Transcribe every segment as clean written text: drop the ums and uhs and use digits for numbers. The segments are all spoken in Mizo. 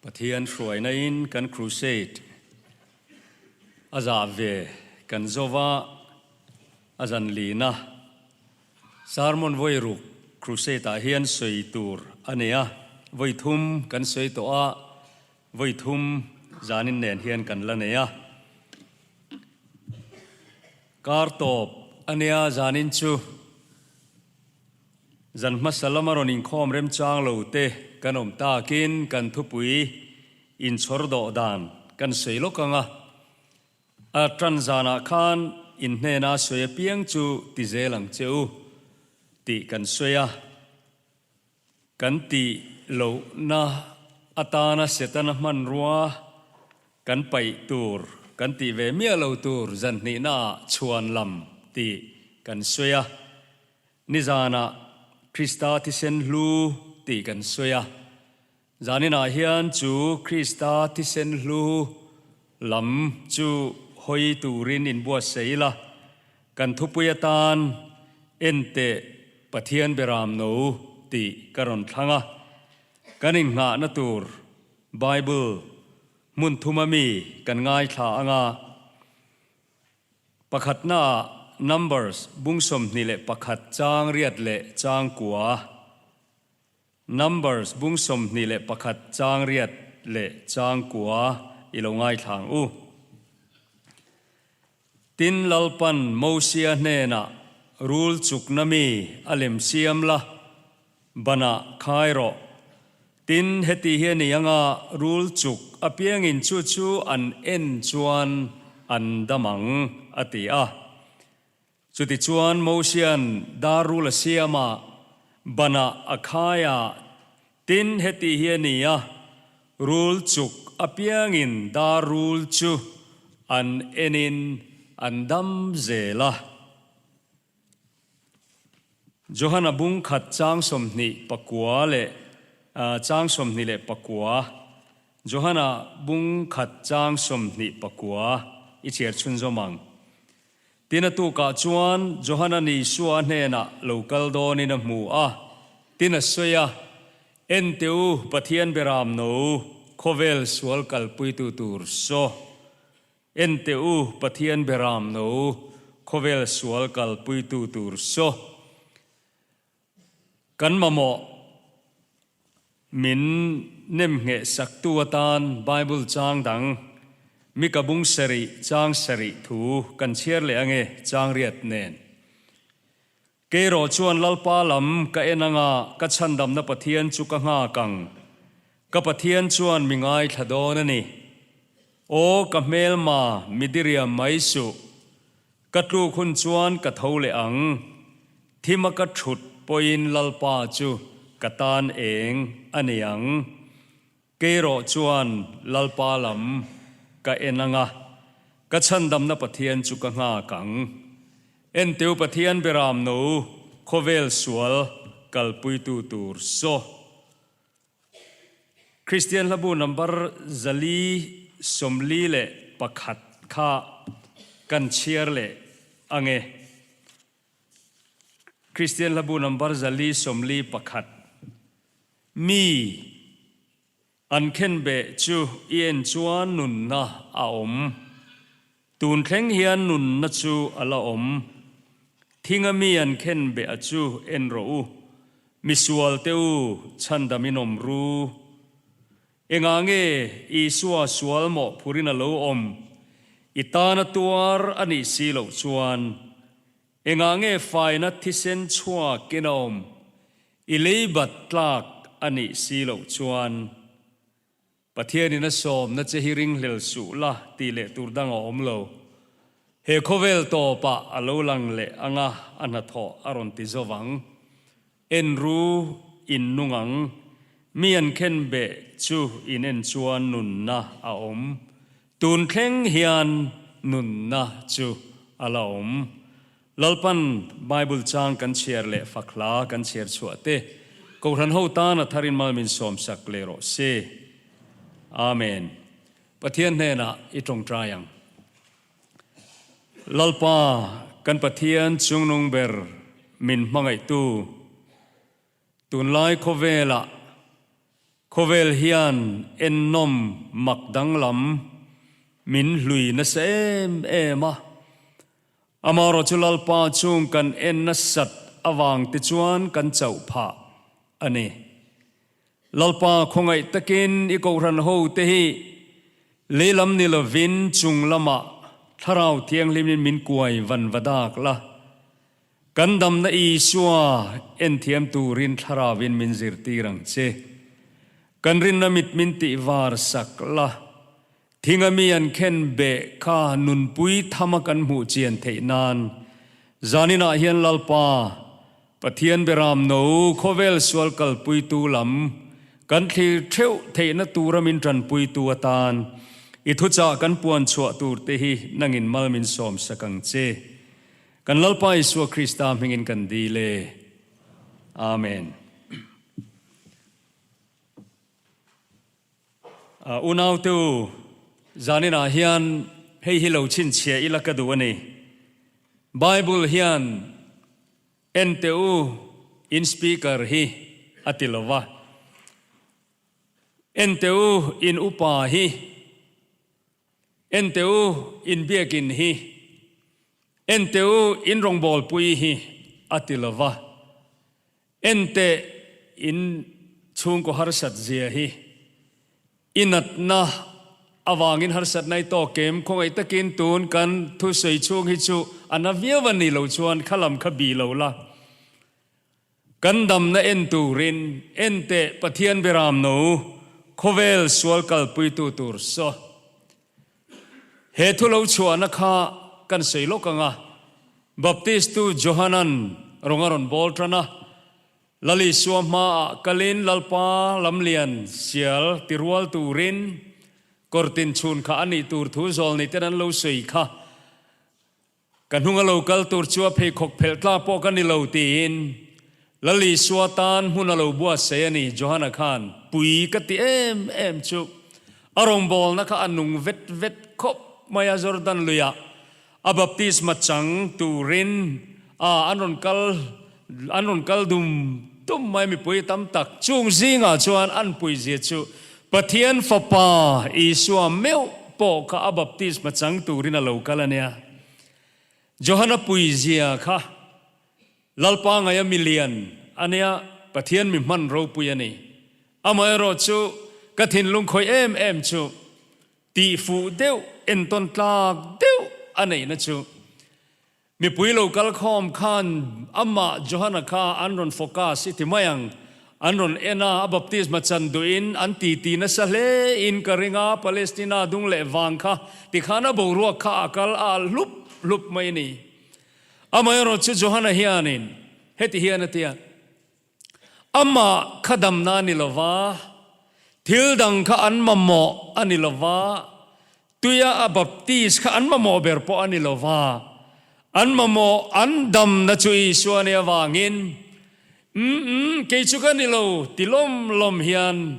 Pathian hruaina in kan crusade a zah ve kan zova a zan lina sermon vawi ruk crusade ah hian sawi tur a nei a, vawi thum kan sawi tawh a, vawi thum zanin nen hian kan la nei a. Kar tawp a nia zanin chu. Zan hmasa lama rawn inkhawm remchang lo te kan awm takin kan thupui inchhawr dawh dan kan sawi lawk ang a. A tan zanah khan in hnena sawi apiang chu ti zel ang che u tih kan sawi a. Kan tih lohna atana Setana hmanrua kan paih tur, kan tih ve miah lo tur zan hnihnaah chhuan lam tih kan sawi a. Nizanah Krista thisen hlu tih kan sawi a, zaninah hian chu Krista thisen hlu lam chu hawi turin inbuatsaih ila, kan thupui atan Enteh Pathian Beram No tih ka rawn thlang a, kan innghahna tur Bible hmun thuma mi kan ngaithla anga, Pakhatnaah Numbers bung 21 chang riat leh chang kua, Numbers bung 21 chang riat leh chang kua i lo ngaithla ang u. Tin Lalpan Mosia hnenah rul chukna mi a lem siam la, banah khai rawh. Tin, heti hi a ni anga rul chuk apiangin chu chu an en chuan an dam ang, a ti a. Chutichuan Mosia'n dar rul a siam a, banah a khai a, tin, heti hi a ni a, rul chuk apiangin dar rul chu an enin an dam zel a. Johana bung khat chang 29 leh chang 29, Johana bung khat chang 29 i chhiar chhunzawm ang. Tin a tukah chuan Johana Isua hnenah lo kal dawnin a hmu a, tin a sawi a, En teh u, Pathian beram no, khawvel sual kalpuitu tur saw. En teh u, Pathian beram no, khawvel sual kalpuitu tur saw kan mamawh min nemngheh saktu atan Bible chang dang Mika bung sarih chang sarih thu kan chhiar leh ange chang riat nen. Keirawh chuan Lalpa lam ka en anga ka chhandamna Pathian chu ka nghak ang. Ka Pathian chuan mi ngaithla dawn a ni. Aw ka hmelma mi diriam mai suh. Ka tluk hun chuan ka tho leh ang. Thima ka thut pawhin Lalpa chu ka tan eng a ni ang. Keirawh chuan Lalpa lam ka en anga, ka chhandamna Pathian chu ka nghak ang. Enteu Pathian beram no khawvel sual kalpuitu tur saw. Kristian hlabu number 441 kha kan chhiar leh ange. Kristian hlabu number 441. Mi an khenbeh chu i en chuan nunna a awm. Tun thleng hian nunna chu a la awm. Thinga mi an khenbeh a chu en rawh u. Misual te u, chhandam in awm ru. Engah nge Isua sual mawhphurin a lo awm? I tana tuar a nih si loh chuan Engah nge faina thisen chhuak in a awm? I lei bat tlak a nih si loh chuan Pathianin a sawmna che hi ringhlel suh la tih leh tur dang a awm lo. He khawvel tawpah a lo lang leh anga a hnathawh a rawn ti zo vang. En ru in nung ang. Mi an khen beh chu in en chuan nunna a awm. Tun thleng hian nunna chu a la awm. Lalpan Bible chang kan chhiar leh fak hla kan chhiar chhuah te Kohhran ho tan a tharin mal min sawmsak leh rawh se. Amen. Pathian hnenah i tawngtai ang. Lalpa kan Pathian chungnung ber min hmangaihtu, tunlai khawvelah. Khawvel hian ennawm mak danglam min hlui nasa em em a. Amaherawhchu Lalpa chung kan en nasat avang te chuan kan chauh phah a ni. Lalpa khawngaih takin i kohhran ho te hi lei lam ni lovin chung lamah Thlarau Thianghlimin min kuai vanva dak la. Kan damna Isua enthiam turin Thlarauin min zirtir ang che. Kan rinna mit min tih var sak la. Thinga mi an khen beh kha nunpui thama kan hmuh chian theih nan zaninah hian Lalpa, Pathian Beram No khawvel sual kalpuitu lam kan thlir theuh theihna tura min tanpuitu atan i thuchah kan puan chhuah turte hi nangin mal min sawm sak ang che. Kan Lalpa Isua Krista hmingin kan dil e. Amen. Unaute u, zaninah hian hei hi lo chhinchhiah ila ka duh a ni. Bible hian en teh u, in speaker hi a ti lo va. En teh u, in upa hi. En teh u, in biakin hi. En teh u, in rawngbawlpui hi, a ti lo va. En teh, in chhungkaw harsat zia hi. I natna avangin harsatna i tawk em? Khawngaih takin tun kan thusawi chhung hi chu a na viau a ni lo chuan kha lam kha bi lo la. Kan damna en turin en teh Pathian Beram No khawvel sual kalpuitu tur saw. He thu lo chhuahna kha kan sawi lawk ang a, Baptistu Johanan rawng a rawn bawl tan a, Lal Isua hmaah kalin Lalpa lamlian sial ti rual turin kawrtin chhun kha a nih tur thu zawlni ten an lo sawi kha. Ka hnung a lo kal tur chu a pheikhawk phelh tlak pawh ka ni lo tiin Lal Isua tan hmun a lo buatsaih a ni. Johana khan pui ka ti em em chu a rawngbawlna kha a nung vet vet khawp mai a, Jordan luiah a baptisma chang turin a an rawn kal an rawn kal dum dum mai mipui tam tak chung zingah chuan an puizia chu Pathian Fapa Isua meuh pawh kha a baptisma chang turin a lo kal a nia. Johana puizia kha Lalpa ngaia milian a nia, Pathian mi hman ropui a ni. Amaherawh chu ka thinlung khawih em em chu tihfuh deuh, entawn tlak deuh a neihna chu Mipui lo kal khawm khan amah Johana kha an rawn focus i ti mai ang. An rawn en a, a baptisma chan duhin an titi nasa hle in ka ring a, Palestina dung leh vang kha tikhan a boruak kha a kal a alh hlup hlup mai a ni. Amaherawh chu Johana hianin heti hian a ti a, Amah kha damna a ni lo va, thil dang kha an mamawh a ni lo va, tuia a baptis kha an mamawh ber pawh a ni lo va, an mamawh an damna chu Isua nih avangin, Umm umm, kei chu ka ni lo, ti lawm lawm hian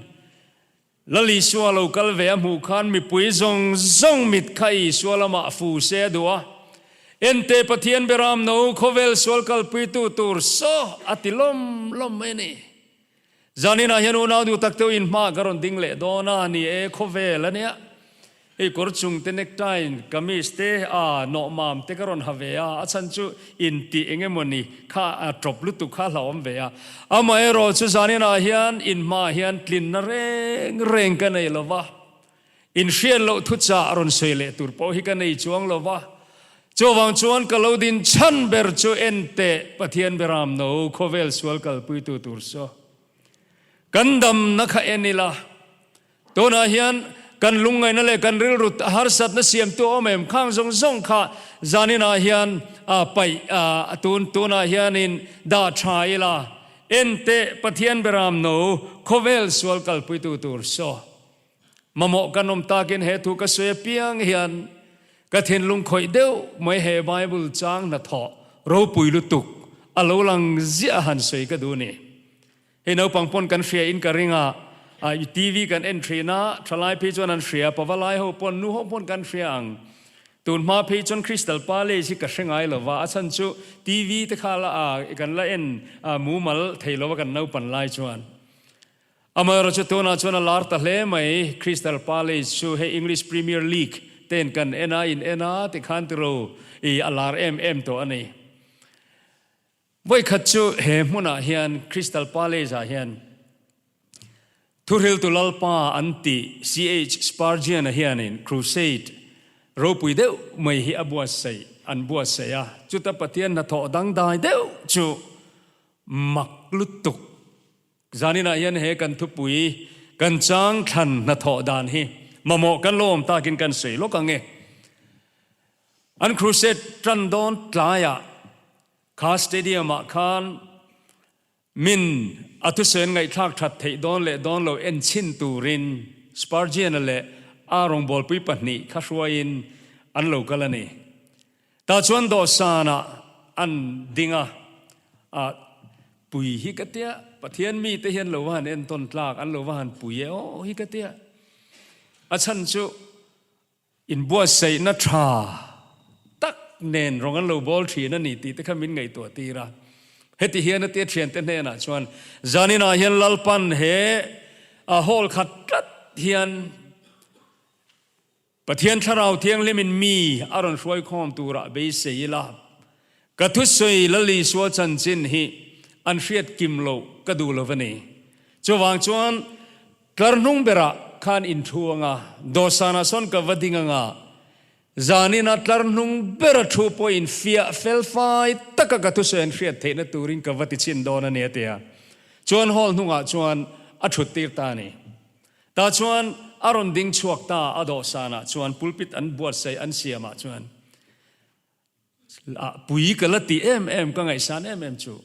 Lal Isua lo kal ve a hmuh khan mipui zawng zawng mit kha Isua lamah fu se a duh a. Ente Pathian Beram no khawvel sual kalpuitu tur saw a ti lawm lawm mai a ni. Zaninah hian unau duh tak deuh in hma ka rawn ding leh dawn a, ni e khawvel a nia. Hei kawr chung te necktie, kamis te, a nawhmam te ka rawn ha ve a, a chhan chu intih eng emaw ni kha a tawp lutuk kha a hlauhawm ve a. Amaherawh chu zaninah hian in hmaah hian tlinna reng reng ka nei lo va, inhriat loh thuchah rawn sawi leh tur pawh hi ka nei chuang lo va. Chuvang chuan ka lo din chhan ber chu en teh Pathian Beram no khawvel sual kalpuitu tur saw kan damna kha en ila. Tunah hian kan lungngaihna leh kan rilru harsatna siamtu a awm em? Khang zawng zawng kha zaninah hian paih tun tunah hianin dah tha ila, Enteh Pathian Beram no khawvel sual kalpuitu tur saw mamawh kan awm takin he thu ka sawi apiang hian ka thinlung khawih deuh mai he Bible chang hnathawh ropui lutuk a lo lang ziah han sawi ka duh ni. Hei naupang pawn kan hria in ka ring a, TV kan en thin a, thalai phei chuan an hria, pavalai ho pawn, nu ho pawn kan hria ang. Tun hma phei chuan Crystal Palace hi ka hre ngai lo va, a chhan chu TV te kha la kan la en mumal thei lo va kan naupan lai chuan. Amaherawhchu tunah chuan a lar ta hle mai, Crystal Palace chu hei English Premier League ten kan en a, in en a tikhan tiro i a lar em em tawh a ni. Vawikhat chu he hmunah hian Crystal Palace ah hian Thuhriltu Lalpa an tih CH Spurgeon-a hianin crusade ropui deuh mai hi a buatsaih an buatsaih a, chuta Pathian hnathawh dangdai deuh chu mak lutuk Zaninah hian he kan thupui kan chang thlan hnathawh dan hi mamawh kan lo awm takin kan sawi lawk ang e. An crusade tan dawn tlaiah kha stadium ah khan min a thusawi an ngaihthlak that theih dawn leh dawn lo en chhin turin Spurgeon-a leh a rawngbawlpui pahnih kha hruaiin an lo kal a ni. Tah chuan dawhsanah an ding a, a pui hi ka tia, Pathian mite hian lo va han entawn tlak, an lo va han pui e aw hi ka tia. A chhan chu inbuatsaihna tha tak nen rawng an lo bawl thin a ni tih te kha min ngaihtuah tir a. Heti hian a tia thiante hnenah chuan zaninah hian Lalpan he a hall khat tlat hian Pathian Thlarau Thianghlimin mi a rawn hruaikhawm turah beisei ila, ka thusawi Lal Isua chanchin hi an hriat kim loh ka duh lo a ni. Chuvang chuan tlar hnung berah khan inthu anga, dawhsanah sawn ka va ding anga, zanina tlar hnung bera thu pawhin fiah felfai taka ka thusawi an hriat theihna turin ka va ti chhin dawn a ni a ti a. Chuan hall hnungah chuan a thut tir ta a ni. Tah chuan a rawn ding chhuak ta a dawhsanah chuan pulpit an buatsaih an siamah chuan ah pui ka la ti em em ka ngaihsan em em chu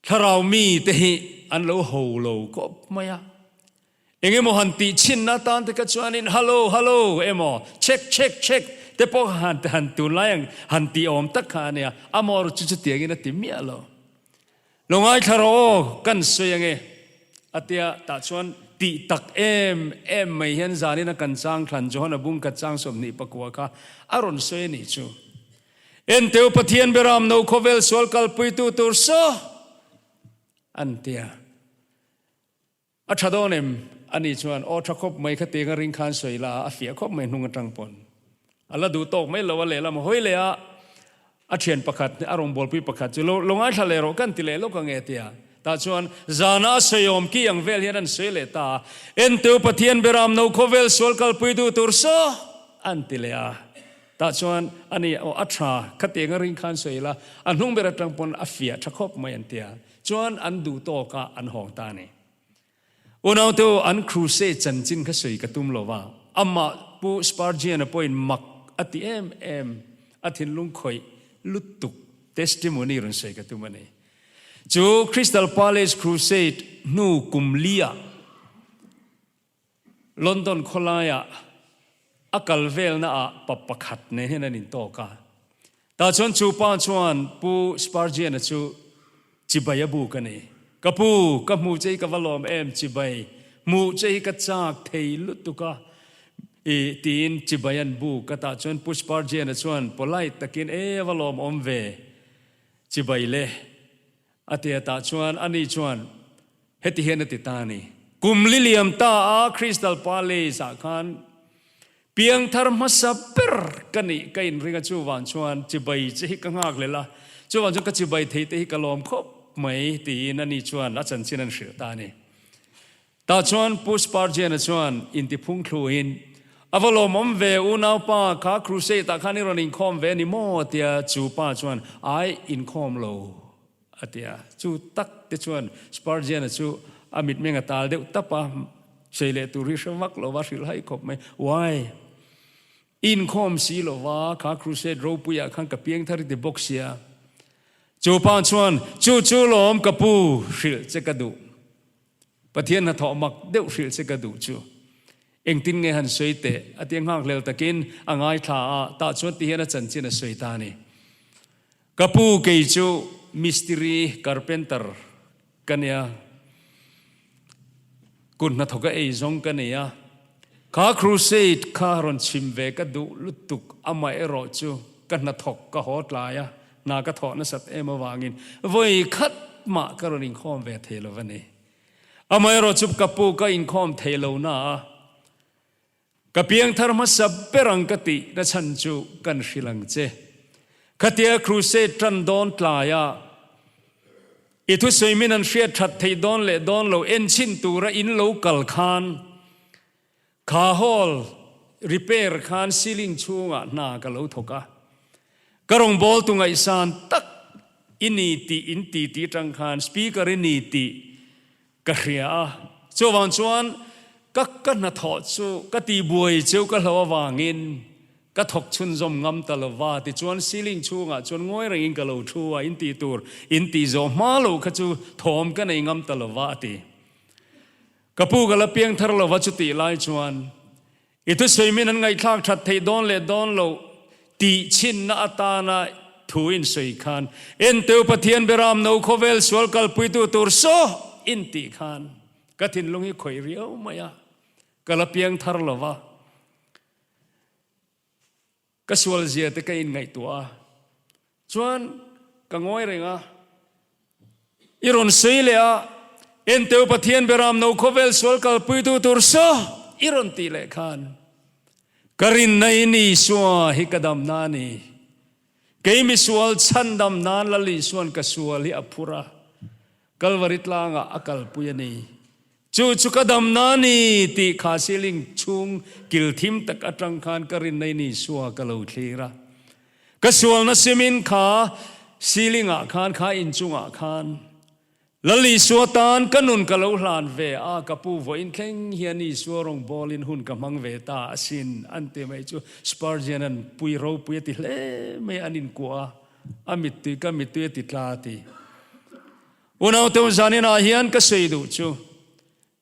thlarau mi te hi an lo ho lo kawp mai a eng emaw han tih chhinna tan te kha chuanin hallo hallo emaw check check check te pawh han han tunlai ang han tih awm tak kha a nia amawr chu chutiangin a ti miah lo. Lo ngaithla rawh aw, kan sawi ange a tia, tah chuan tih tak em em mai hian zanin a kan chang thlan Johana bungkhat chang 24 kha a rawn sawi a nih chu. Enteu Pathian Beram no khawvel sual kalpuitu tur saw an tia. A tha dawn em? Ani chuan, Aw tha khawp mai kha tiang a ring khan sawi la, a fiah khawp mai hnung atang pawn. A la duh tawk mai lo a lehlam a hawi leh a, a thian pakhat, a rawngbawlpui pakhat chu lo lo ngaithla leh rawh kan ti leh lawk ang e tia. Tah chuan zana a sawiawm ki ang vel hian an sawi leh ta a, Enteu Pathian Beram no khawvel sual kalpui duh tur saw an ti leh a. Tah chuan ani, Aw a tha, khatiang a ring khan sawi la, a hnung ber atang pawn a fiah tha khawp mai an tia. Chuan an duh tawk a an hawng ta a ni. Unaute an crusade chanchin kha sawi ka tum lo va, amah Pu Spurgeon-a pawhin mak a ti em em, a thinlung khawih lutuk testimony rawn sawi ka tum a ni. Chu Crystal Palace Crusade hnu kum li-ah London khawlaiah a kal velna ah pa pakhat nen hian an intawk a. Tah chuan chu pa chuan Pu Spurgeon-a chu chibai a buk a ni. Ka pu, ka hmuh che hi ka va lawm em chibai, hmuh che hi ka chak thei lutuk a i tiin chibai an buk a. Tah chuan Pu Spurgeon-a chuan polite takin e a va lawm awm ve chibai le A ti a tah chuan ani chuan heti hian a ti ta a ni, Kum li liam ta a Crystal Palace ah khan piangthar hmasa ber ka nih ka inring a, chuvang chuan chibai che hi ka nghak lel a, chuvang chuan ka chibai thei te hi ka lawm khawp mai tiin ani chuan a chanchin an hrilh ta a ni. Tah chuan Pu Spurgeon-a chuan intiphung thluin, A va lawmawm ve, unaupa, kha crusade-ah khan i rawn inkhawm ve a ni maw? tia chu pa chuan, Ai, inkhawm lo, a ti a. Chu tak te chuan Spurgeon-a chu a mitmeng a tal deuh tap a, sawi leh tur hi hre vak lo va, hrilh hai khawp mai. Why? I inkhawm si lo va, kha crusade ropuiah khan ka piang thar i ti bawk sia. Chu pa chuan, Chu chu lawm ka pu, hrilh che ka duh. Pathian hnathawh mak deuh hrilh che ka duh chu. Engtin nge han sawi teh? A ti a nghakhlel takin a ngaithla a, tah chuan ti hian a chanchin a sawi ta a ni. Ka pu kei chu mistiri carpenter ka nia, kut hnathawk a ei zawng ka nei a, kha crusade kha rawn chhim ve ka duh lutuk, amaherawh chu ka hnathawk ka haw tlai a, Hna ka thawh nasat em avangin vawi khat mah ka rawn inkhawm ve thei lo a ni. Amaherawhchu ka pu ka inkhawm thei lo na a, ka piangthar hmasa ber ang ka tih na chhan chu kan hrilh ang che. Khatia crusade tan dawn tlaia i thusawi min an hriat that theih dawn leh dawn lo enchhin tura in lo kal khan Kha hall repair khan ceiling chhungah hna ka lo thawk a, ka rawngbawltu ngaihsan tak i ni tih in ti tih atang khan speaker i ni tih ka hria a, chuvang chuan ka ka hnathawh chu ka tihbuai cheu ka hlo avangin ka thawk chhunzawm ngam ta lo va, tichuan ceiling chhungah chuan ngawi rengin ka lo thu a, in tih tur in tih zawh hma lo kha chu thawm ka nei ngam ta lo va a ti. Ka pu ka la piang thar lova chutih lai chuan i thusawi min an ngaihthlak that theih dawn leh dawn loh tih chhinna atana thu in sawi khan Enteu Pathian Beram no khawvel sual kalpuitu tur saw in tih khan ka thinlung hi khawih riau mai a, ka la piang thar lova. Ka sual zia te ka inngaihtuah a, chuan ka ngawi reng a. I rawn sawi leh a, Enteu Pathian Beram no khawvel sual kalpuitu tur saw i rawn tih leh khan, ka rinna in Isua hi ka damna a ni. Kei misual chhandam nan Lal Isuan ka sual hi a phur a, Kalvari tlangah a kalpui a ni. Chu chu ka damna a ni tih kha ceiling chhung kil thim tak atang khan ka rinna in Isua ka lo thlir a. Ka sualna simin kha ceiling ah khan kha inchungah khan Lal Isua tan ka nun ka lo hlan ve a, ka pu vawiin thleng hian Isua rawngbawlin hun ka hmang ve ta asin an ti mai chu Spurgeon an pui ropui a ti hle mai an inkuah a, a mittui ka mittui a ti tla a ti. Unaute u zaninah hian ka sawi duh chu,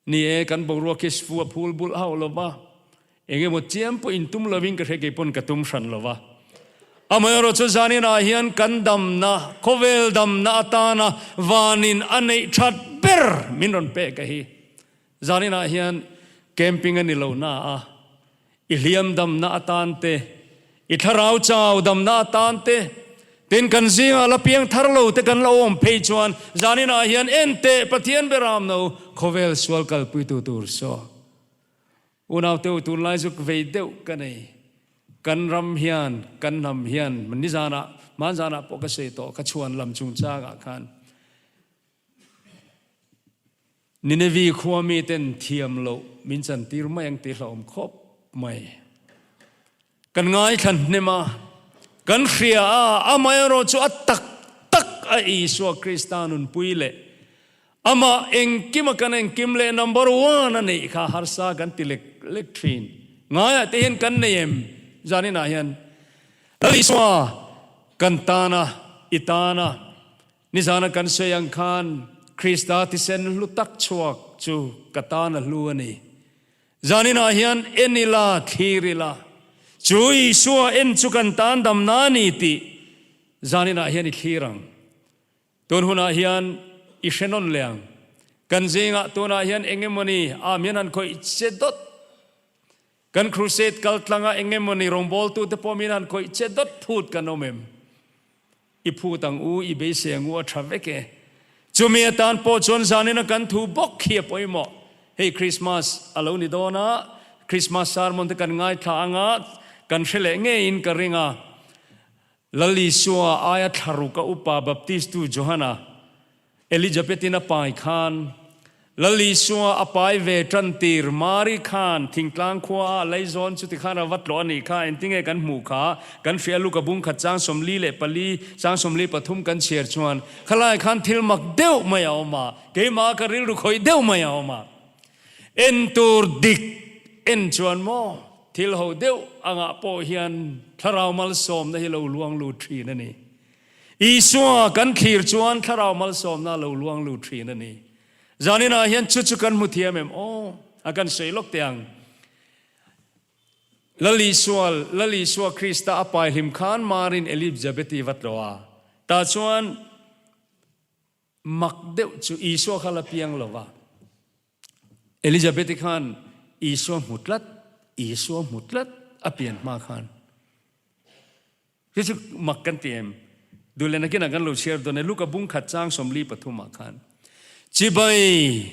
ni e, kan boruak hi fu a phul bulh hauh lo va, eng emaw chiam pawh intum lovin ka hre kei pawn ka tum hran lo va. Amaherawh chu zaninah hian kan damna, khawvel damna atana vanin a neih that ber min rawn pek a hi. Zaninah hian camping a ni lo na a, i hliam damna atan te, i thlarau chau damna atan te, tin kan zingah la piang thar lo te kan la awm phei chuan zaninah hian en teh Pathian beram no khawvel sual kalpuitu tur saw. Unaute u tunlai zuk vei deuh ka nei. Kan ram hian, kan hnam hian nizanah, hmanzanah pawh ka sawi tawh ka chhuan lam chungchangah khan Ninevi khua miten thiam loh min chantir mai ang tih hlauhawm khawp mai. Kan ngaithla hnem a, kan hria a, amaherawh chu a tak tak a Isua Krista nunpui leh amah engkima kan engkim leh number one a neih kha harsa kan ti lek lek thin. Ngaiah te hian kan nei em? Zaninah hian Lal Isua kan tana, i tana, Nizana kan sawi ang khan Krista thisen hlu tak chhuak chu ka tan a hlu a ni. Zaninah hian en ila, thlir ila, chu Isua en chu kan tan damna a ni tih zaninah hian i thlir ang. Tun hunah hian i hre nawn leh ang. Kan zingah tunah hian eng emawni Amen an khawih che dawt. Kan crusade kal tlanga eng emawni rawngbawltute pawh min han khawih che dawt phut kan awm em? I phut ang u, i beisei ang u a tha vek e. Chumi atan pawh chuan zanina kan thu bawk hi a pawimawh. Hei Christmas a lo ni dawn a, Christmas sermon te kan ngaithla ang a, kan hre leh ngeiin ka ring a. Lal Isua aia thlaruk a upa Baptistu Johana, Elizabeth-in a pai khan, Lal Isua a pai ve tan tir Mari khan thingtlang khua a laizawn chuti khan a va tlawh a nih kha, engtinge kan hmuh kha kan hria Luka bung khat chang 44, chang 43 kan chhiar chuan khalai khan thil mak deuh mai a awm a, keimah ka rilru khawih deuh mai a awm a. En tur dik en chuan maw thil ho deuh angah pawh hian thlarau malsawmna hi lo luang lut thin a ni. Isua kan thlir chuan thlarau malsawmna lo luang lut thin a ni. Zaninah hian chu chu kan hmu thiam em? Aw, a kan sawi lawk teh ang. Lal Isua, Lal Isua Krista a pai hlim khan Marin Elizabeth-i va tlawh a. Tah chuan mak deuh chu Isua kha la piang lo va. Elizabeth-i khan Isua hmu tlat, Isua hmu tlat a pian hma khan. Hi chu mak kan ti em? Duh leh nakinah kan lo chhiar dawn e, Luka bung khat chang 43 ah khan. Chibai!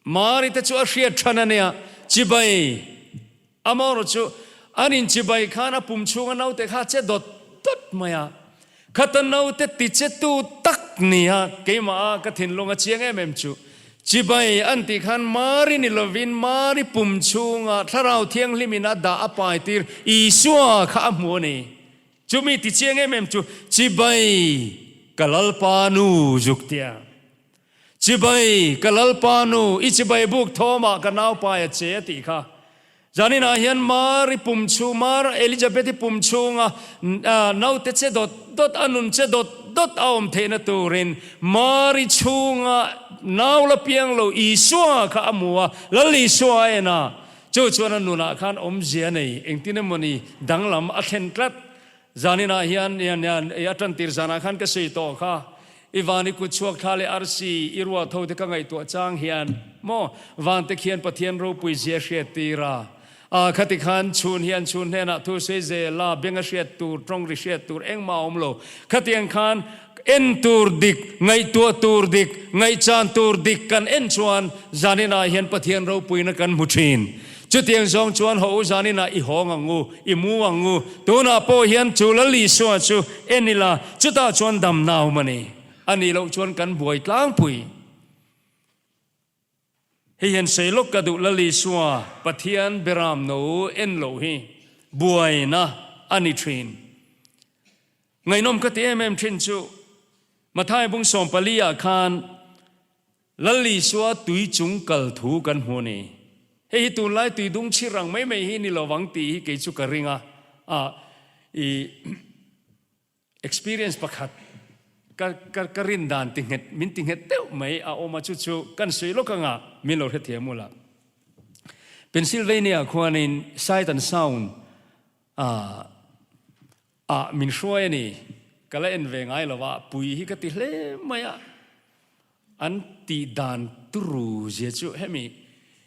Mari te chu a hriat than a nia, chibai amaherawh chu an in chibai khan a pum chhunga naute kha a che dawt dawt mai a, khata naute ti che tu tak nia keimah a ka thinlung a chiang em em chu chibai an tih khan Mari ni lovin Mari pum chhunga Thlarau Thianghlim in a dah a pai tir Isua kha a hmu a ni. Chumi ti chiang em em chu chibai ka Lalpa nu zuk tia. Chibai, ka Lalpa nu, i chibai buk thawmah ka naupai a che a tih kha. Zaninah hian Mari pum chhung, Mar Elizabeth-i pum chhunga naute che dawt dawt, a nun che dawt dawt a awm theihna turin Mari chhunga nau la piang lo Isua kha a hmu a, Lal Isua a en a, chu chuan a nunah khan awmzia a nei, engtin emawni danglam a thlen tlat. Zaninah hian a tantir zanah khan ka sawi tawh kha, i van i kut chhuak thla leh arsi i ruah tho te ka ngaihtuah chang hian maw vante khian Pathian ropui zia hriat tir a, a khati khan chhun hian chhun hnenah thu sawi zel a, beng a hriat tur, tawng ri hriat tur engmah a awm lo. Khatiang khan en tur dik, ngaihtuah tur dik, ngaihchan tur dik kan en chuan zaninah hian Pathian ropuina kan hmu thin. Chutiang zawng chuan haw u zaninah i hawng ang u, i mu ang u. Tunah pawh hian chu Lal Isua chu en ila, chutah chuan damna a awm a ni. A nih loh chuan kan buai tlangpui. Hei hian sawi lawk ka duh Lal Isua, Pathian beram no en loh hi buaina a ni thin. Ngaihnawm ka ti em em thin chu Mathai bung 14 ah khan Lal Isua tui chung kal thu kan hmu a ni. Hei hi tunlai tui dung chhir ang mai mai hi ni lovang tih hi kei chu ka ring a, a i experience pakhat ka ka ka rin dan ti nghet min ti nghet deuh mai a awm a chu chu kan sawi lawk anga min lo hrethiam ula. Pennsylvania khuanin Sight and Sound a Ah, min hruai a ni. Ka la en ve ngai lo a, pui hi ka ti hle mai a. An tih dan turu zia chu hemi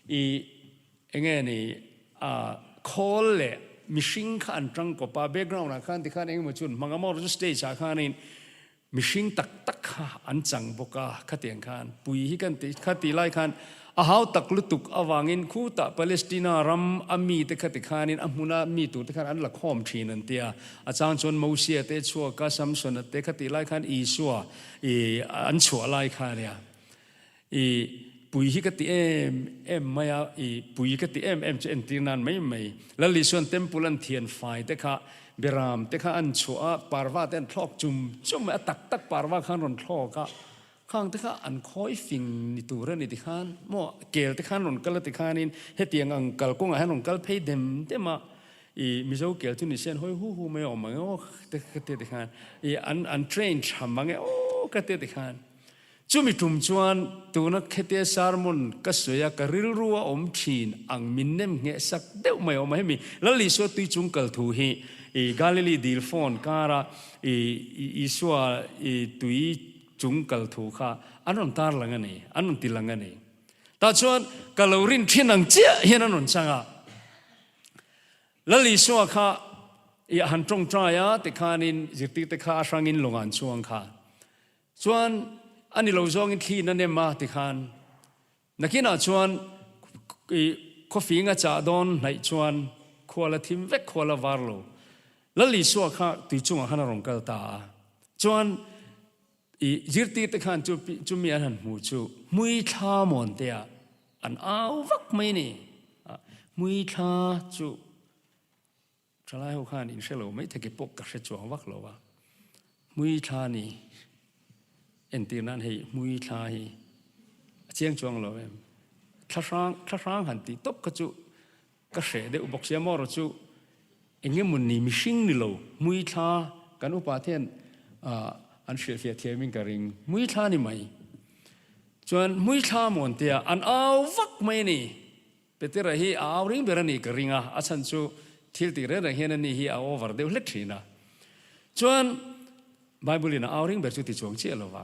i enge ni a khawl leh mihring kha an tang kawp a, background ah khan tikhan engemaw chu an hmang a, maw stage ah khanin Mihring tak tak kha an chang bawk a, khatiang khan pui hi kan ti kha tih lai khan a hau tak lutuk avangin khutah Palestina ram a mite kha ti khanin a hmuna mi turte khan an la khawm thin an ti a, a chang chuan Mosia te chhuak a, Samsona te kha tih lai khan Isua i an chhuah lai kha a nia. I pui hi ka ti em em mai a, i pui ka ti em em chu entir nan mai mai. Lal Isuan temple an thian fai te kha, beram te kha an chhuah a, parva te an thlawk chum chum mai a, tak tak parva khan rawn thlawk a, khang te kha an khawi fing ni tur a ni ti khan maw, kel te khan rawn kal a ti khanin hetiang ang kalkawngah hian rawn kal phei dem dem a, i Mizo kel chu ni se an hawi hu hu mai a awm ang e aw te ka ti ti khan, i an an train tha mang e aw ka ti ti khan. Chumi tum chuan tuna khete sermon ka sawi a, ka rilru a awm thin ang min nem ngheh sak deuh mai a awm a. Hemi Lal Isua tui chung kal thu hi i Galilee dil phone kara i Isua i tui chung kal thu kha an rawn tar lang a ni, an rawn ti lang a ni. Tah chuan ka lo rin thin ang chiah hian an rawn chang a. Lal Isua kha i a han tawngtai a tikhanin zirtirte kha a hrangin lawngah an chuang kha. Chuan a ni lo zawngin thli in a nem a tikhan nakinah chuan i khawfing a chah dawn hnaih chuan khual a thim vek khual a var lo. Lal Isua kha tui chungah khan a rawn kal ta a. Chuan i zirtir te khan chu chumi an han hmu chu hmui thla mawn te ah an au vak mai a ni. Hmui thla chu Thalai ho khan in hre lo mai thei pawh ka hre chuang vak lo a, hmui thla ni entir nan hei hmui thla hi a chiang chuang lo em, thla hrang thla hrang han tih tawp kha chu ka hreh deuh bawk sia maw chu eng emaw ni mihring ni lo hmui thla kan upa te hian an hrilhfiah thiam in ka ring hmui thla ni mai chuan hmui thla mawn tia an au vak mai a ni. Petera hi a au ring ber a nih ka ring a, a chhan chu thil tih reng reng hian ani hi a over deuh hlek thin a. Chuan Bible in a au ring ber chu ti chuang chiah lo va.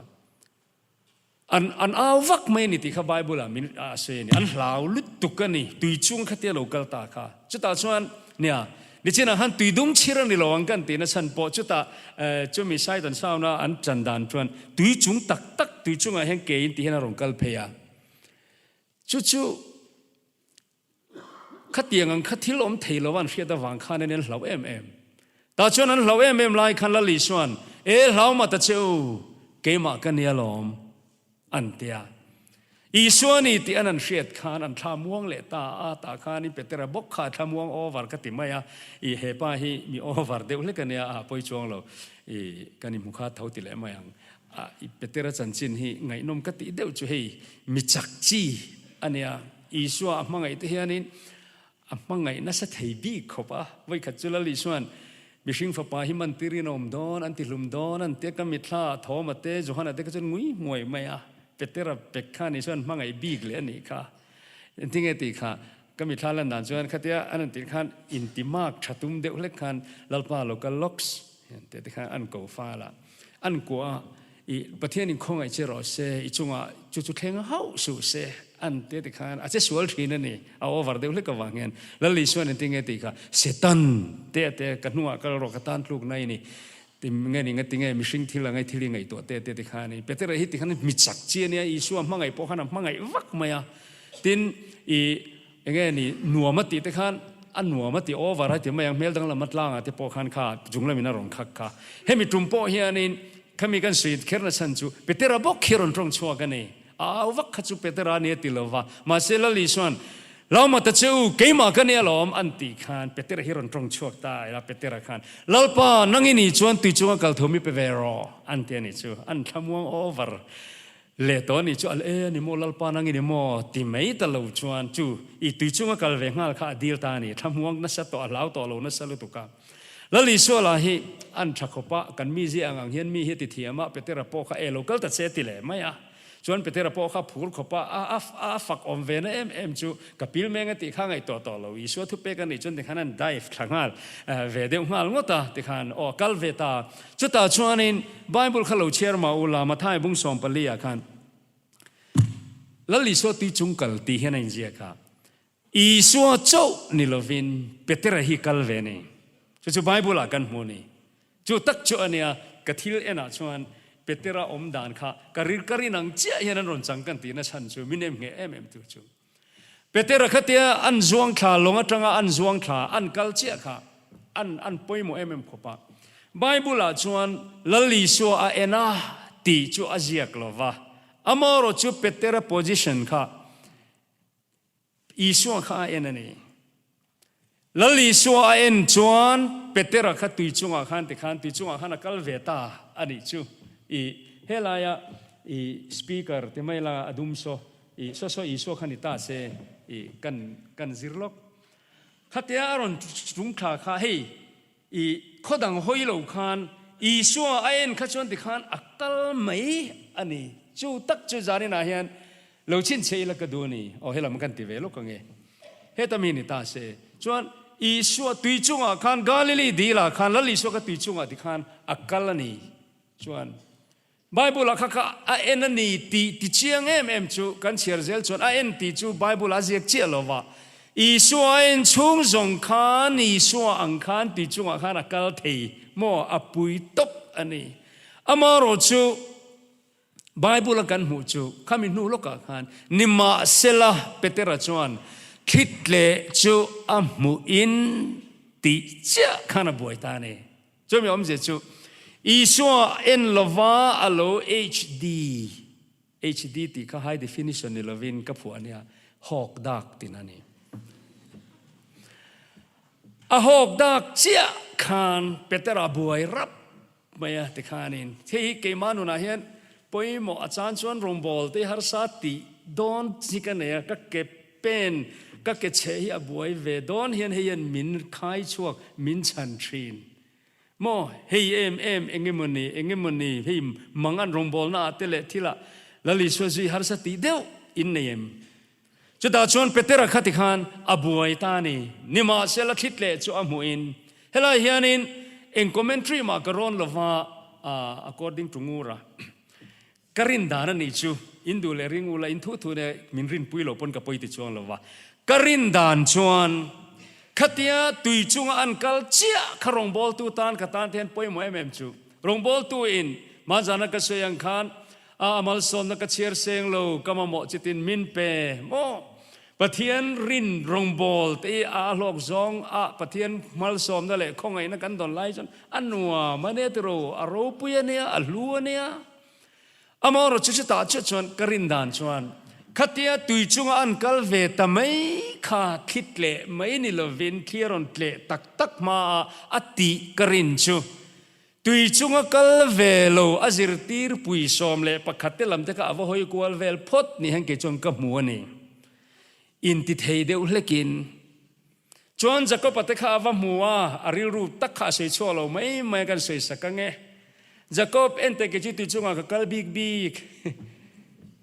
An an au vak mai a ni tih kha Bible ah min a sawi a ni. An hlau lutuk a ni, tui chung khatia lo kal ta kha. Chutah chuan nia, nichinah khan tui dung chhir a ni lo ang kan tihna chhan pawh chutah chumi side an sound a an chan dan chuan tui chung tak tak tui chungah hian ke in tih hian a rawn kal phei a. Chu chu khatiang ang kha thil awm thei lo an hriat avang khan an hlau em em. Tah chuan an hlau em em lai khan Lal Isua'n, E hlau mah ta che u, keimah ka nia lawm, an ti a. Isua ni tih an an hriat khan an thla muang leh ta a, tah khan i Petera bawk kha a thla muang over ka ti mai a, i hepa hi mi over deuh hlek a nia, a pawi chuang lo, i kan inhmu kha tho ti leh mai ang. A i Petera chanchin hi ngaihnawm ka tih deuh chu hei mi chak chi a nia, Isua a hmangaih te hianin A hmangaih nasa thei bik khawp a, vawikhat chu Lal Isua'n mihring fapa hi man tirin a awm dawn, an tihlum dawn, an tia ka mitthla ah Thoma te, Johana te kha chuan ngui hmuai mai a, Petera pek khan Isua'n hmangaih bik leh a nih kha. Engtinge tih kha ka mitthla lan dan chuan khatia an rawn tih khan intimak tha tum deuh hlek khan Lalpa lo kal lawks hian tih te khan an ko fal a, an kuah a, I Pathian in khawngaih che rawh se, i chungah chu chu thleng hauh suh se an ti ti khan a che sual thin a ni, a over deuh hlek avang hian Lal Isuan engtin nge tih kha Satan te a te ka hnungah kal rawh ka tan tluk na i ni ti nge ni ngati nge mihring thil anga i thil i ngaihtuah te te ti khan i Petera hi ti khan mi chak chi a nia Isua hmangaih pawh khan a hmangaih vak mai a tin i Enge ni nuam a tih te khan a nuam a ti over a ti mai ang hmel danglam a tlang ah te pawh khan kha chung lamin a rawn khak kha. Hemi tum pawh hianin khami kan sawi kher na chhan chu Petera bawk khi rawn tawng chhuak a ni. A au vak kha chu Petera a ni a ti lo va, mahse Lal Isua'n Lawma ta che u, keimah ka ni alawm an tih khan Petera hi rawn tawng chhuak ta a, Petera khan Lalpa nang i nih chuan tui chunga kal thum i pe ve rawh an ti a nih chu, an thlamuang over. Leh tawh a nih chu al e a ni maw Lalpa nang i ni maw ti mai ta lo chuan chu i tui chunga kal ve nghal kha a dil ta a ni, thlamuang nasa tawh a hlau tawh lo nasa lutuk a. Lal Isua lah hi an tha khawp a, kan mi zia ang ang hian mi hi a ti thiam a, Petera pawh kha e lo kal ta che ti leh mai a. Chuan Petera pawh kha phur khawp a, a a fak awm ve na em em chu ka pil meng a tih kha ngaihtuah tawh lo, Isua thupek a nih chuan tikhan an dive thla nghal ve deuh nghal ngawt a, tikhan aw kal ve ta. Chutah chuanin Bible kha lo chhiar mah ula, Mathai bung 14 ah khan Lal Isua tui chung kal tih hian a inziak a, Isua chauh ni lovin Petera hi kal ve a ni. Chu chu Bible ah kan hmu a ni. Chu tak chu a nia, ka thil enah chuan Petera awm dan kha ka rir ka rin ang chiah hian an rawn chang kan tihna chhan chu min em ngheh em em tu chu. Petera khatia an zuang thla lawng atanga an zuang thla an kal chiah kha an an pawimawh em em khawp a. Bible ah chuan Lal Isua a en a tih chu a ziak lo va, amaherawh chu Petera position kha Isua kha a en a ni. Lal Isua a en chuan Petera kha tui chungah khan tikhan tui chungah khan a kal ve ta a nih chu. I helaia i speaker ti mai la a dum saw i saw saw Isua kha ni ta se i kan kan zir lawk. Khatia a rawn tum thla kha hei I khaw dang hawi lo khan Isua a en kha chuan tikhan a kal mai a ni. Chu tak chu zaninah hian lo chhinchhe ila ka duh a ni. Aw helam kan ti ve lawk ange. Heta mi ni ta se. Chuan Isua tui chungah khan Galilee dilah khan Lal Isua ka tui chungah tikhan a kal a ni. Chuan Bible ah kha kha a en a ni tih ti chiang em em chu kan chhiar zel chuan a en tih chu Bible ah a ziak chiah lo va, Isua a en chhung zawng khan Isua ang khan tih chungah khan a kal thei maw a pui tawp a ni. Amaherawh chu Bible a kan hmuh chu khami hnu lawkah khan nimahsela Petera chuan thlitleh chu a hmuhin tih chiah khan a buai ta a ni. Chumi awmzia chu Isua en lova a lo HD, HD tih kha high definition ni lovin ka phuah ania, hawk dak tin a ni. A hawk dak chiah khan Petera buai rap mai a tikhanin hei hi keimah nunah hian pawimawh a chan chuan rawngbawl te harsa tih dawn hi ka nei a, ka ke Pen, ka ke chhe hi a buai ve dawn hian hei hian min khai chhuak, min chhan thin. Maw, hei em em eng emaw ni, eng emaw ni, hei mang an rawngbawlna ah te leh thil ah Lal Isua zui harsa tih deuh in nei em? Chutah chuan Petera kha tikhan a buai ta a ni. Nimahsela thlit leh chu a hmuh in helai hianin eng commentary mah ka rawn lova, according to Ngura. Ka rin dan a nih chu, in duh leh ring ula, in thu thu leh min rinpui loh pawn ka pawi ti chuang lo va. Ka rin dan chuan khatia tui chunga an kal chiah kha rawngbawltu tan ka tan te hian pawimawh em em chu. Rawngbawltu in hmanzana ka sawi ang khan. A malsawmna ka chhiar seng lo, ka mamawh chitin min pe maw? Pathian rin rawngbâwl te hi a hlawk zawng a, Pathian malsawmna leh khawngaihna kan dawn lai chuan a nuam a nia tiraw, a ropui a nia, a hlu a nia. Amaherawhchu chu chutah chiah chuan ka rin dan chuan khatia tui chunga an kal ve ta mai kha thli tleh mai ni lovin thli a rawn tleh tak tak hmaa a tih ka rin chu Tui chunga kal ve lo a zirtir pui 11 te lam te kha a va hawi kual vel phawt ni hian kei chuan ka hmu a ni. Inti thei deuh hlekin. Chuan Jakob-a te kha a va hmu a, a rilru tak kha a sawi chhuak lo mai mai a kan sawi sak ang e. Jakob, enteh kei chu tui chungah ka kal bik bik.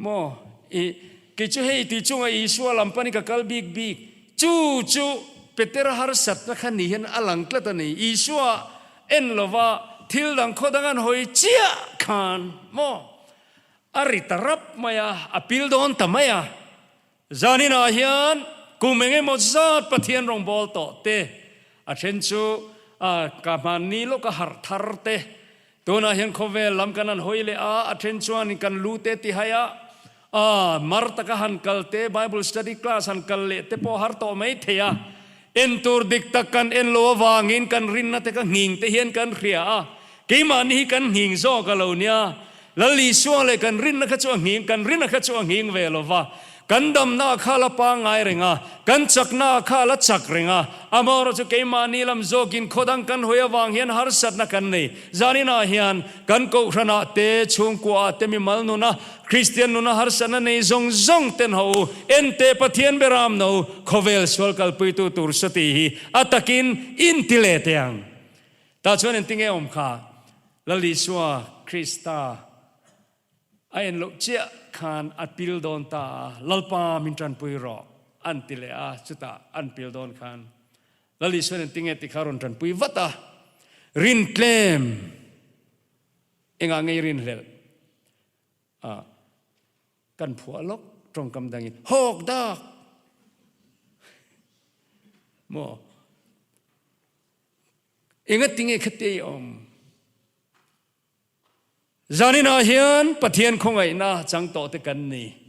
Maw? I, kei chu hei tui chunga Isua lam panin ka kal bik bik. Chu chu Petera harsatna kha ni hian a lang tlat a ni. Isua En lova thil dang khaw dang an hawi chiah khan maw a ri ta rap mai a, a pil dawn ta mai a. Zaninah hian kum eng emaw zat Pathian rawngbâwl tawh te, a then chu ka hmanni lawka harh thar te, tunah hian khawvel lam kan han hawi leh a, a then chuan kan lu te ti hai a, A, mar taka han kal te, Bible study class han kal leh te pawh har tawh mai thei a. En tur dik tak kan en lo avangin kan rinna te ka nghing te hian kan hria a. Keimahni hi kan nghing zawk a lo nia. Lal Isua leh kan rinna kha chu a nghing, kan rinna kha chu a nghing ve lo va. Kan damna kha la pangngai reng a, kan chakna kha la chak reng a. Amaherawh chu keimahni lam zawkin khaw dang kan hawi avang hian harsatna kan nei. Zaninah hian kan kohhranah te, chhungkuaah te mimal nuna Kristian nuna harsatna nei zawng zawng ten ho u, ente Pathian beram no khawvel sual kalpuitu tur sawti hi a takin in ti leh teh ang. Tah chuan engtinge awm kha? Lal Isua Krista a en loh chiah khan a pil dawn ta a, Lalpa min tanpui rawh an ti leh a, chutah an pil dawn khan Lal Isuan engtinge ti kha rawn tanpui vat a, rin tlem. Engah ngei rinhlelh a kan phuah lawk tawngkam dangin hawk dak maw engatinge khate i awm zaninah hian Pathian khawngaihna chang tawh te kan ni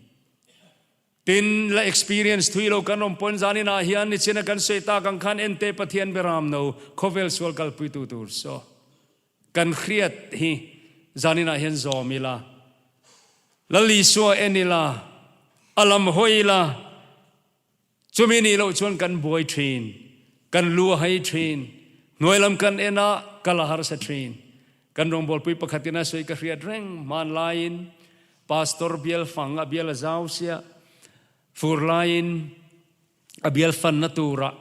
tin la experience thui lo kan awm pawn zaninah hian nichina kan sawi tak ang khan ente Pathian beram no khawvel sual kalpuitu tur saw Kan hriat hi zaninah hian zawm ila, Lal Isua en ila, a lam hawi ila, chumi nih loh chuan kan buai thin, kan lu a hai thin, hnuai lam kan en a, kal a harsa thin. Kan rawngbawlpui pakhatin a sawi ka hriat reng hmanlaiin Pastor bial fang a bial a zau sia, fur laiin A bial fanna turah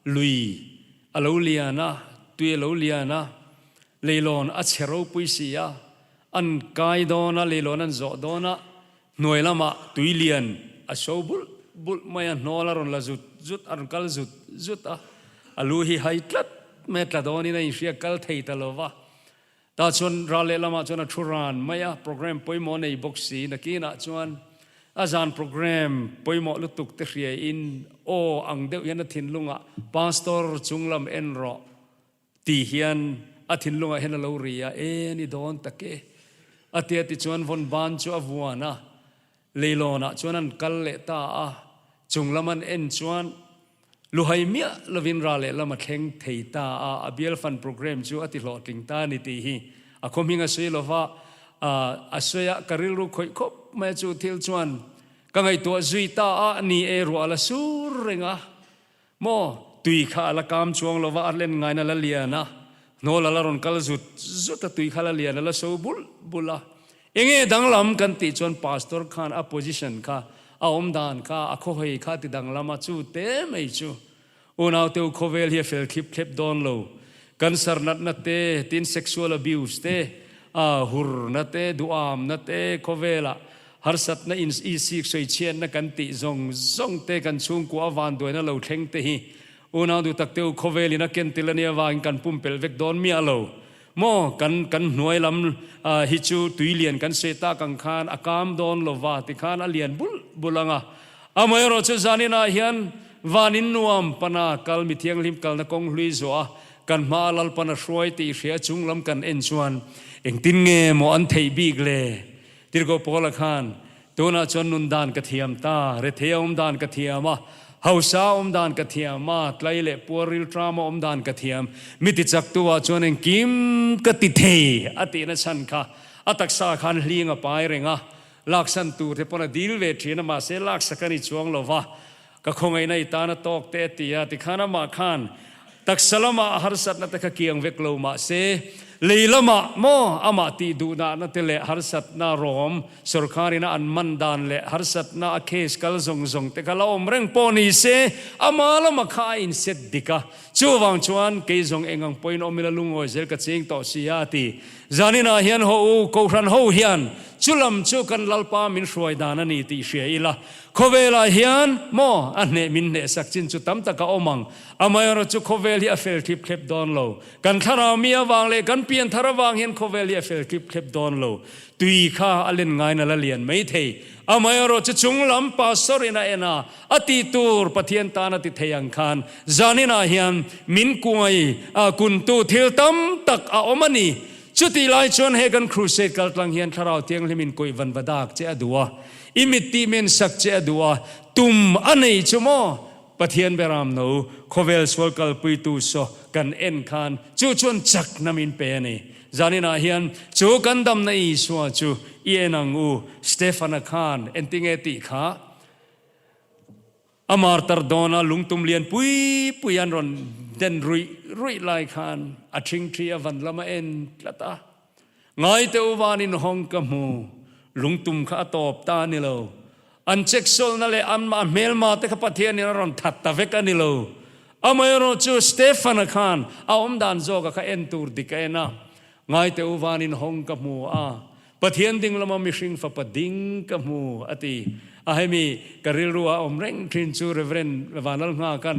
lui a lo lian a, tui a lo lian a, leilawn a chhe ropui si a, an kai dawn a, leilawn an zawh dawn a, hnuai lamah tui lian a so bulh bulh mai a, hnawl a rawn la zut zut, a rawn kal zut zut a, a lu hi hai tlat mai a, tla dawnin a inhria kal thei ta lo va. Tah chuan ral lehlamah chuan a thu ran mai a, program pawimawh nei bawk si. Nakinah chuan a zan program pawimawh lutuk te hriain aw ang deuh hian a thinlungah Pastor chunglam en rawh ti hian a thinlungah hian a lo ri a, e ni dawn tak e a tia tichuan vawn ban chu a vuan a, leilawnah chuan an kal leh ta a, chunglam an en chuan Luhai miah lovin ra lehlam a thleng thei ta a, a bial fan programme chu a ti hlawhtling ta a ni tih hi a khaw hming a sawi lova, a sawi a, ka rilru khawih khawp mai a chu thil chuan ka ngaihtuah zui ta a, ni e ruah a la sur reng a, maw tui kha a la kam chuang lova a len ngaina la lian a, hnawl a la rawn kal zut zut a, tui kha la lian a la so bulh bulh a. Enge danglam kan tih chuan Pastor khan a position kha, a awm dan kha, a khawhei kha ti danglam a, chu te mai chu unaute u khawvel hi a fel thlip thlep dawn lo. Cancer natna te, tin sexual abuse te, a hurna te, duhamna te, khawvelah harsatna in isik sawichhiatna kan tih zawng zawng te, kan chhungkua a vanduaina lo thleng te hi unau duh takte u khawvelin a ken tel ania vangin kan pumpelh vek dawn miah lo. Maw, kan kan hnuai lam hi chu tui lian kan seh tak ang khan a kam dawn lo va ti khan a lian bulh bulh ang a. Amaherawh chu zaninah hian vanin nuam pana kal mi thianghlim kalna kawng hlui zawh a kan hmaa Lalpan a hruai tih hria chung lam kan en chuan engtin nge maw an theih bik le? Tirhkoh Paula khan, Tunah chuan nun dan ka thiam ta, rethei a awm dan ka thiam a, hausa a awm dan ka thiam a, tlai leh puar rilṭam a awm dan ka thiam, mi tichaktu ah chuan engkim ka ti thei a tihna chhan kha a taksa khan hling a pai reng a, laksan tur te pawn a dil ve ṭhin a, mahse laksak a ni chuang lo va, ka khawngaihna i tan a tawk te a ti a, tikhan amah khan taksa lamah a harsatna te kha kiang vek lo mahse lei lamah maw amah tih duhnahna te leh harsatna rawm sorkarin a an man dan leh harsatna a case kal zawng zawng te kha la awm reng pawh ni se ama lama kha a inset dik a, chuvang chuan kei zawng eng ang pawhin awm ila lungawi zel ka ching tawh si a a ti. Zaninah hian haw u, Kohhran ho hian chu lam chu kan Lalpa min hruai dan a ni tih hria ila, Khawvelah hian maw a hneh min hnehsak chin chu tam tak a awm ang. Amaherawh chu khawvel hi a fel thlip thlep dawn lo. Kan thlarau mi avang leh kan pian thar avang hian khawvel hi a fel thlip thlep dawn lo. Tui kha a len ngain a la lian mai thei. Amaherawh chu chung lam pastor in a en a, a tih tur Pathian tan a ti thei ang khan zaninah hian min kuai a kuntu thil tam tak a awm a ni. Chutih lai chuan he kan crusade kaltlang hian Thlarau Thianghlim in kawih van va dak che a duh a, i mit tih men sak che a duh a, tum a nei chu maw? Pathian beram no, khawvel sual kalpuitu saw kan en khan chu chuan chakna min pe a ni. Zaninah hian chu kan damna Isua chu i en ang u, Stefana khan entinge tih kha? A martar dawna lungtum lian pui pui an rawn den ruih ruih lai khan a ṭhingṭhi a van lam a en tlat a. Ngaite u vanin hawng ka hmu, lungtum kha a tawp ta a ni lo. An cheksawlhna leh anmah hmelma te kha Pathianin a rawn that ta vek a ni lo. Amaherawh chu Stefan-a khan a awmdan zawka kha en tur dik a en a. Ngaite u vanin hawng ka hmu a, Pathian ding lama mihring fapa ding ka hmu, a ti. A hemi ka rilru a awm reng thin chu Rev. Vanlalnghakan,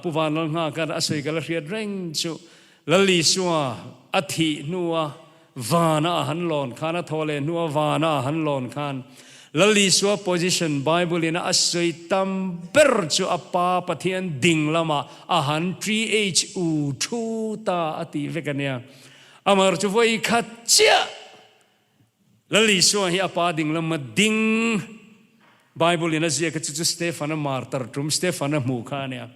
Pu Vanlalnghakan a sawi ka la hriat reng chu Lal Isua a thih hnua vana a han lawn khan, a thaw leh hnua vana a han lawn khan Lal Isua position Bible in a sawi tam ber chu a Pa Pathian ding lamah a han thu thu ta a tih vek a nia. Amar chu vawi khat chiah Lal Isua hi a pa ding lama ding Bible in a ziak a chu chu Stefan a martar tum Stefan a hmuh kha a nia.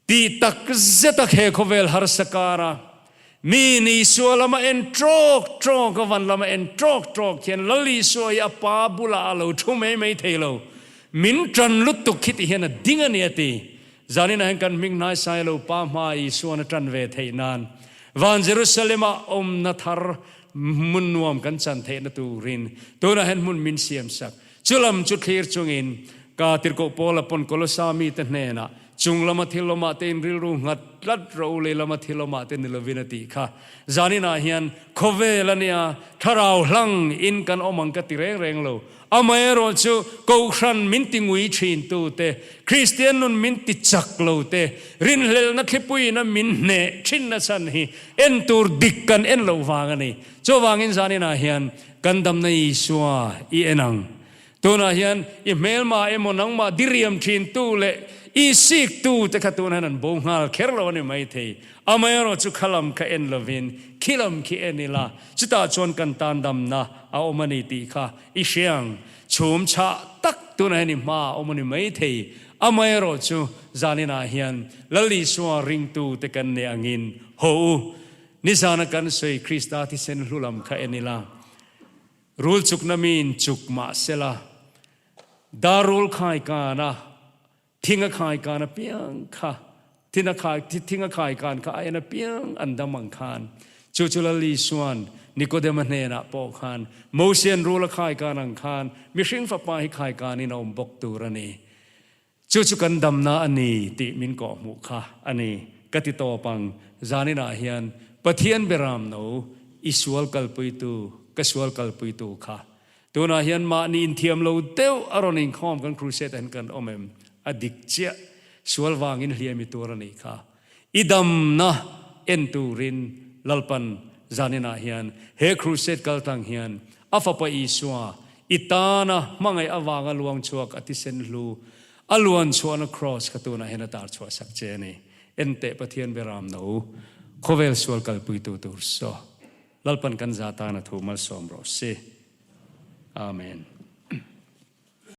Tih tak zet a he khawvel harsa kara mi in Isua lama en trawk trawk a van lama en trawk trawk hian Lal Isua hi a pa bulah a lo thu mai mai thei lo. Min tan lutuk khi ti hian a ding a ni a ti. Zaninah hian kan hming hnaisai lo Pa hma Isuan a ṭan ve theih nan van Jerusalem-ah awmna thar hmun nuam kan chan theihna turin tunah hian hmun min siamsak. Chu lam chu thlir chungin ka tirhkoh Paula pawn Kolosa mite hnenah chung lama thil awmah te in rilru nghat tlat rawh u, lei lama thil awmah te ni lovin a tih kha. Zaninah hian khawvel a nia, thlarau hlang in kan awm ang ka ti reng reng lo. Amaherawh chu Kohhran min ti ngui thin tu te, Kristian nun min ti chak lo te, rinhlelhna thlipuiin a min hneh thin na chhan hi en tur dik kan en loh vang a ni. Chuvangin zaninah hian kan damna Isua i en ang. Tunah hian i hmelma emaw nangmah diriam thin tu leh i sik tu te kha tunah hian an bo nghal kher lo a ni maithei. Amaherawh chu khalam kha en lovin khilam khi en ila, chutah chuan kan tan damna a awm a ni tih kha i hriang chhum chhah tak tunah hian i hma a awm a ni maithei. Amaherawh chu zaninah hian Lal Isua ringtute kan nih angin haw u, nizana kan sawi Krista thisen hlu lam kha en ila, rul chukna miin chuk mah sela, dar rul khai kana Thing a khai kan apiang kha, thin a khai, thing a khai kan kha a en apiang an dam ang khan. Chu chu Lal Isuan Nikodema hnenah pawh khan, Mosian rul a khai kan ang khan, mihring fapa hi khai kanin a awm bawk tur a ni. Chu chu kan damna a ni tih min kawhhmuh kha a ni. Ka ti tawp ang, zaninah hian Pathian beram no i sual kalpuitu, ka sual kalpuitu kha Tunah hian mahni inthiam lo deuh a rawn inkhawm kan crusade ah hian kan awm em? A dik chiah. Sual vangin hliam i tur a nih kha. I damna en turin Lalpan zaninah hian he crusade kaltlang hian a fapa Isua i tana hmangaih avanga luang chhuak a thisen hlu a luan chhuahna cross kha tunah hian a tar chhuah sak che a ni. Enteh Pathian beram no khawvel sual kalpuitu tur saw. Lalpan kan za tana thu malsawm rawh se. Amen.